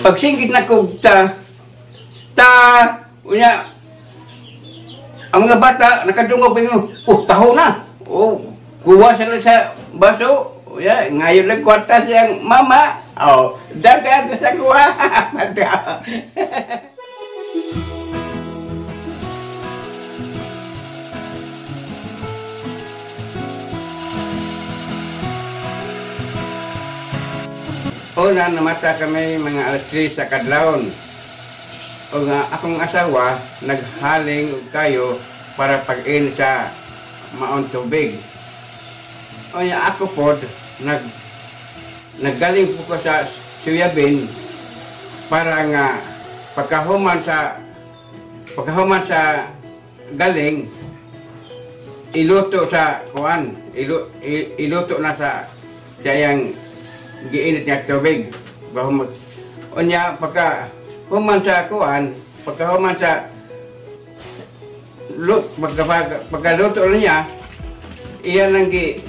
Pagsingkit na kog ta ta unya ang mga bata nakadungog pa, "Oh, taho na." Oh, kuha sila sa baso. Ya, ngayon lang kwarta siyang mama. Oh, dagan sa kuha. Una, namata kami mga alas 3 sa kadlawon. O nga, akong asawa, naghaling og kayo para pag-in sa maon tubig. O nga, ako pod, naggaling po ko sa suyabin para nga pagkahuman sa galing iluto sa kuan iluto na sa iyang giinit nga tubig. Bahumot. Unya pagka human sa kuan, pagka human sa lut pagka, pagkaluto niya, iya nang gi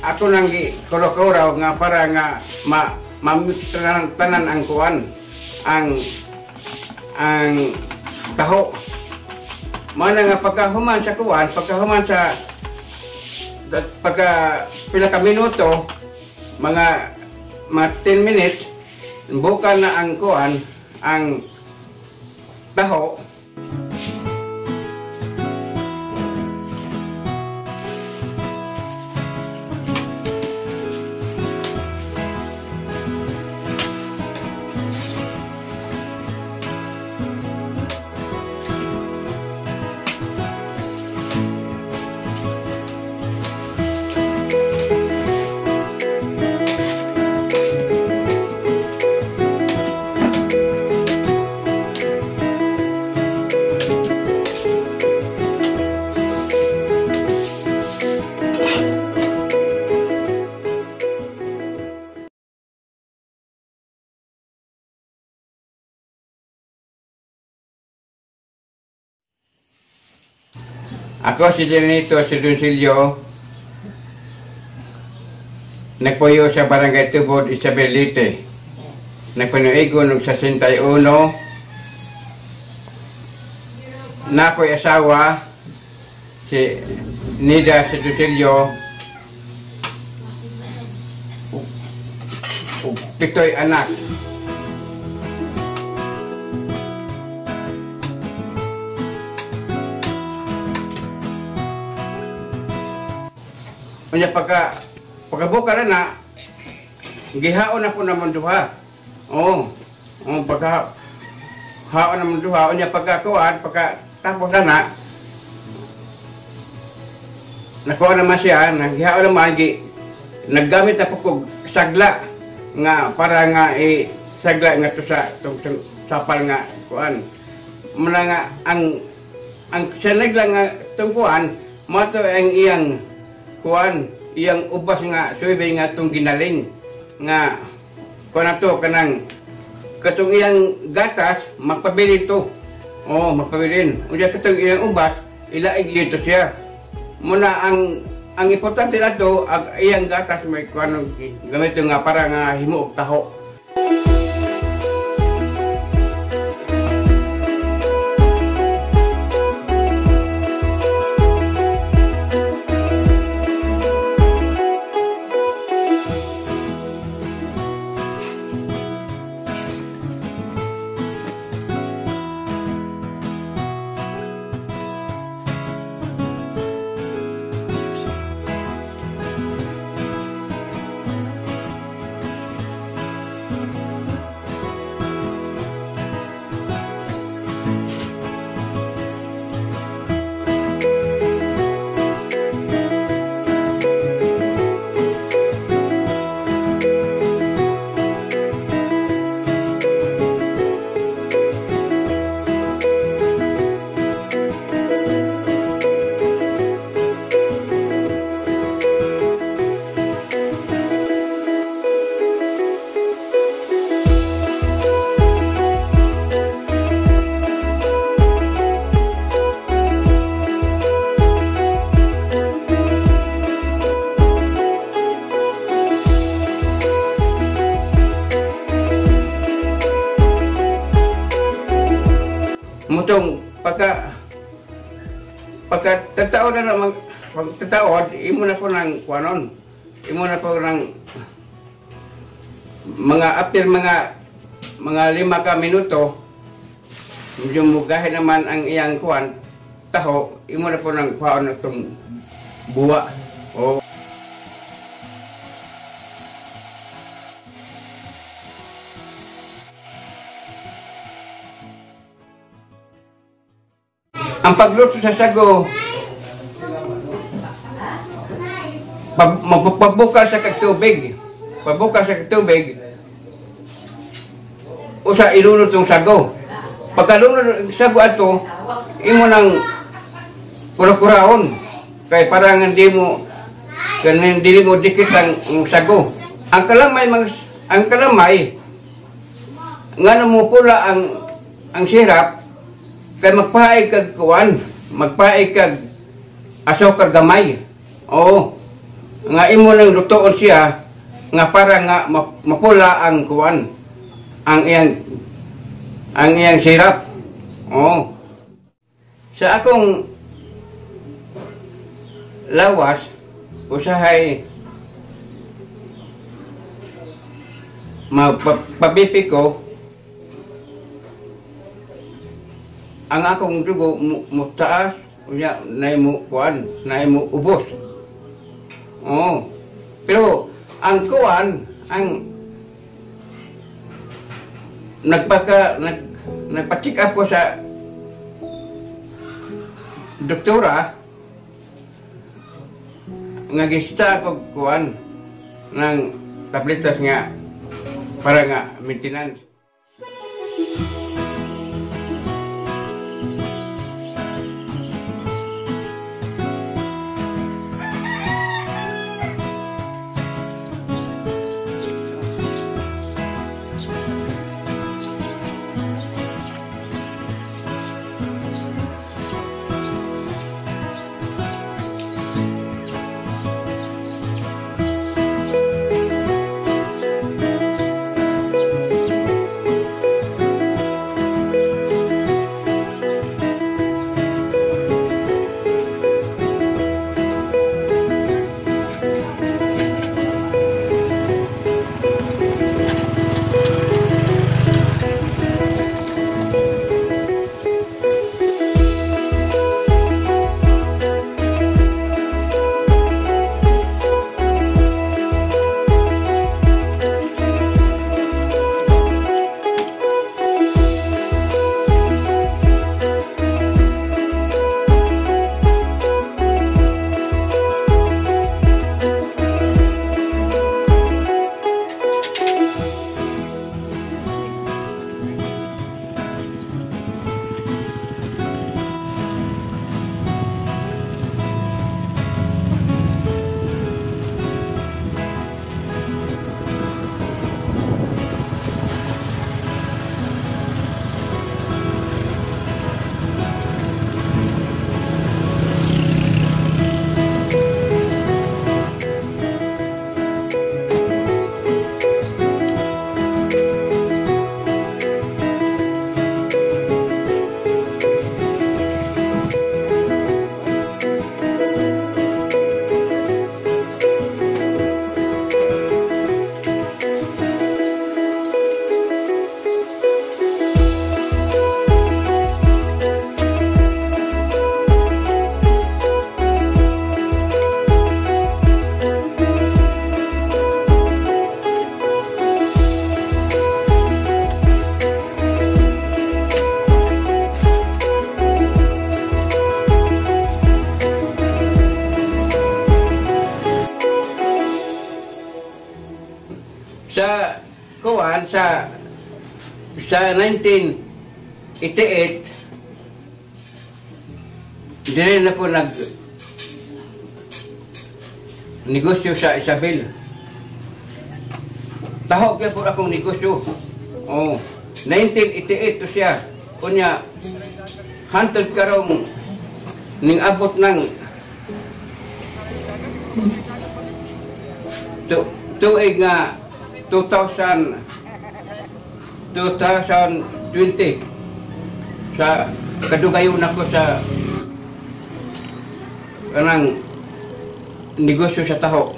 ako nang gi kuro-kuraw nga para nga ma mamix tanan, tanan ang kuan, ang taho. Mana nga pagka human sa kuan, pagka human sa pagka pila ka minuto, mga 10 minutes, buka na ang kuan, ang taho. Ako si Janito Sidoncillo, nagpuyo sa Barangay Tubod, Isabel, Leyte. Nagpanuigo og 61. Nako'y asawa, si Nida Sidoncillo, ug pitoy anak. Unya pagkabuka na na, gihaon na po naman duha. Oo. Oh, pagka haon naman duha, unya pagka kuan, pagka tapos na na, nakuha naman siya, naghihaon naman, naggamit na po kog sagla nga para nga i sagla nga to sa tong sapal nga kuan. Muna nga ang sanag lang nga tong kuan, mato ang iyang kuan, iyang ubas nga suybay nga tong ginaling nga kuan na to kanang katong iyang gatas magpabilin to. Oh, magpabilin. Unya katong iyang ubas ilaig dito siya. Muna ang importante na to ang iyang gatas may kuan gamit nga para nga himo og taho. Mutong pagka pagka tataon na naman, pag tataon, imo na po ng kuanon. Imo na po ng mga after mga 5 ka minuto, medyo mugahin naman ang iyang kuan, taho, imo na po ng kuan itong buwa. O. Ang pagluto sa sago, magpabukal sa tubig. Pabukal sa tubig, usa ilunod tong sago. Pagkalunod ang sago ato, imo nang kura-kuraon. Kay parang hindi mo, dili mo dikit ang sago. Ang kalamay, ngano mo pula ang sirap, kay magpaay kag kuan, magpaay kag asukar gamay. Oo. Nga imo nang lutoon siya nga para nga mapula ang kuan, ang iyang sirap. Oo. Sa akong lawas usahay mapabipi ko ang akong dugo mutaas, unya nay mo kuan, nay mo ubos. Oo. Pero ang kuan, ang nagpa-check up ko sa doktora, nga gista ako kuan ng tabletas nga para nga maintenance. Sa kuan sa 1988 dili na ko nag negosyo sa Isabel. Taho gyud po akong negosyo. Oh, 1988 to siya. Unya hantod karong ning abot ng tuig nga 2020 sa Kadugayon ako sa kanang negosyo sa taho.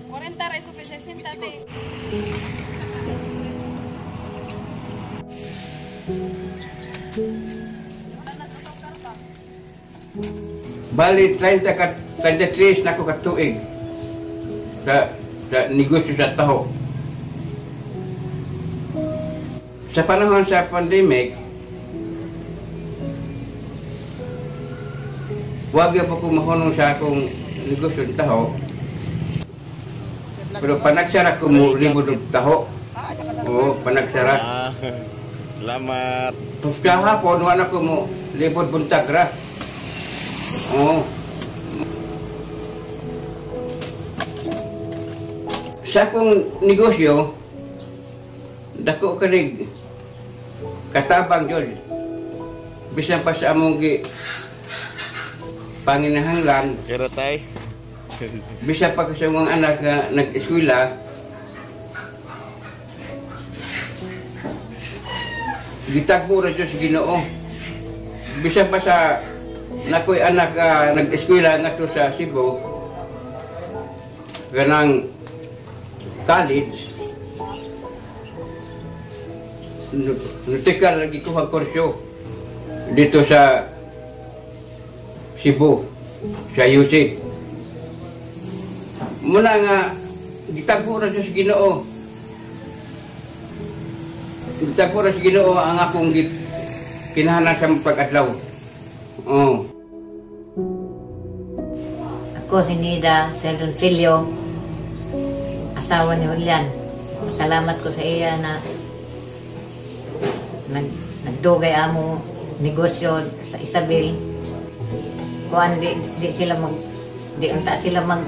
40 ra supi 60 te. Bali 30 ka 33 na ko katuig sa negosyo sa taho. Sa panahon sa pandemic, wag po ko mahunong sa akong negosyo ng taho. Pero panagsara ko mo libod og taho. Oo, panagsara. Salamat. Sa hapon, wala ko mo libod buntag ra. Oo. Sa akong negosyo, dako kanig katabang jud. Bisan pa sa among gi panginahanglan. Pero tay. Bisan pa sa mga anak nga nag-eskwela, gitagbo ra jud sa Ginoo. Bisan pa sa nakoy anak nag-eskwela ngadto sa Cebu, kanang college, nutikal lagi ko ang kurso dito sa Cebu, sa UC. Muna nga gitagbo ra sa Ginoo. Gitagbo ra sa Ginoo ang akong kinahanglan sa pag-adlaw. Oh. Ako si Nida Serdoncillo, asawa ni Julian. Salamat ko sa iya na nagdugay amo negosyo sa Isabel. Kuan di sila mag di unta sila mag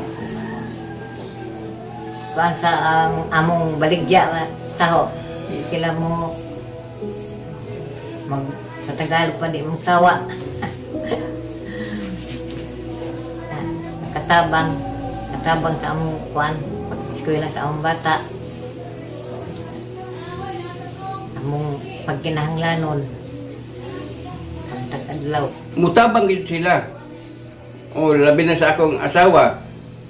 kuan sa ang among baligya taho. Di sila mo mag sa Tagalog pa di magsawa. Katabang sa among kuan, pag-eskwela sa among bata. Among pagkinahanglanon ang tag-adlaw. Mutabang gid sila. O labi na sa akong asawa,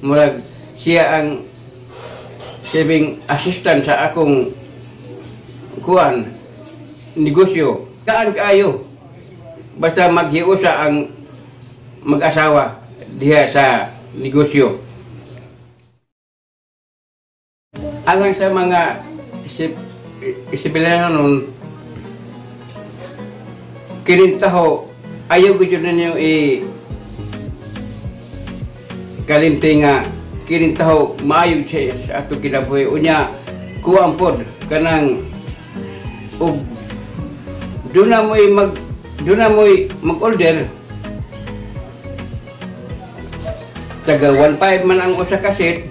murag siya ang saving assistant sa akong kuan negosyo. Kaan kaayo basta maghiusa ang mag-asawa diha sa negosyo. Alang sa mga Isabelanon, kinintaho, ayaw ko dyan ninyo i kalimti nga kinintaho maayo siya sa atong kinabuhi. Unya, kuwang pod kanang og doon na mo'y mag-order. Taga 1.5 man ang usa ka set,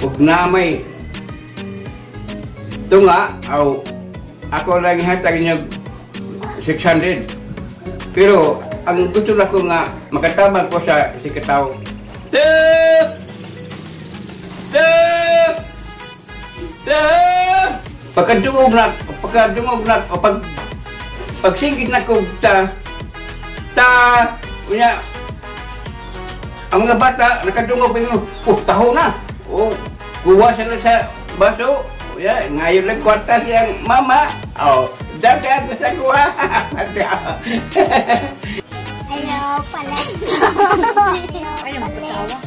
ug na may tunga, aw ako lang ihatag niyo 600. Pero ang gusto na ko nga makatabang ko sa si katawo. Pagkadungog na, o pagsingkit na ko ta, unya, ang mga bata nakadungog ingon, oh, taho na. Oh, kuha sila sa baso. Ya, ngayon lang kwarta siyang mama. Oh, dagan sa kuha. Ayaw, palit. Ayaw, magpatawa.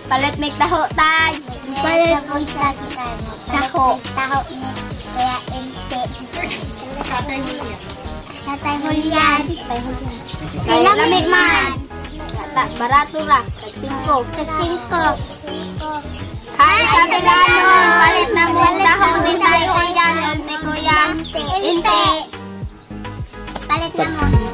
Palit may taho, tag. Palit may taho. Taho ni Kuya Inte. Tatay Julian. Tatay Julian. Kay lamig man. Barato ra. Tag 5. Tag 5. Hi, Isabelanon. Palit na mo taho ni Tayo Julian ni Kuya Inte. Palit na mo.